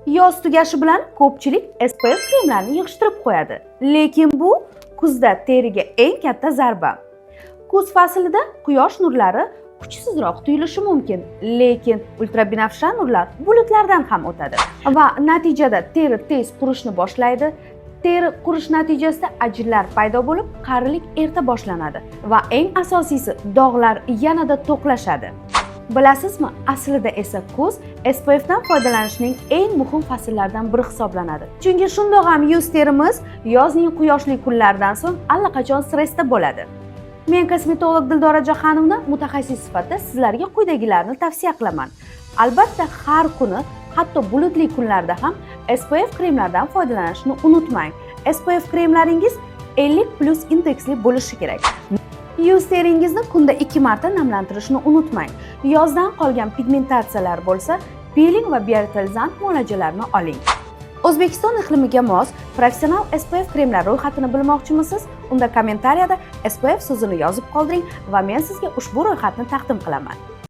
Yoz tugashi bilan ko'pchilik SPF kremlarni yig'ishtirib qo'yadi. Lekin bu kuzda teriga eng katta zarba. Kuz faslida quyosh nurlari kuchsizroq tuyulishi mumkin, lekin ultrabinafsha nurlar bulutlardan ham o'tadi va natijada teri tez qurishni boshlaydi. Teri qurish natijasida ajinlar paydo bo'lib, qarilik erta boshlanadi va eng asosiysi, dog'lar yanada to'qlashadi. Bilasizmi, aslida esa kuz SPF dan foydalanishning eng muhim fasllaridan biri hisoblanadi. Chunki shundoq ham yuz terimiz yozning quyoshli kunlaridan so'ng allaqachon stressda bo'ladi. Men, kosmetolog Dildora Jahanovna, mutaxassis sifatida sizlarga quyidagilarni tavsiya qilaman. Albatta, har kuni, hatto bulutli kunlarda ham SPF kremlardan foydalanishni unutmang. SPF kremlaringiz 50+ indeksli bo'lishi kerak. Yuz teringizni kunda 2 marta namlantirishni unutmang. Yozdan qolgan pigmentatsiyalar bo'lsa, piling va biorevitalizant muolajalarini oling. O'zbekiston iqlimiga mos professional SPF kremlar ro'yxatini bilmoqchimisiz? Unda kommentariyada SPF so'zini yozib qoldiring va men sizga ushbu ro'yxatni taqdim qilaman.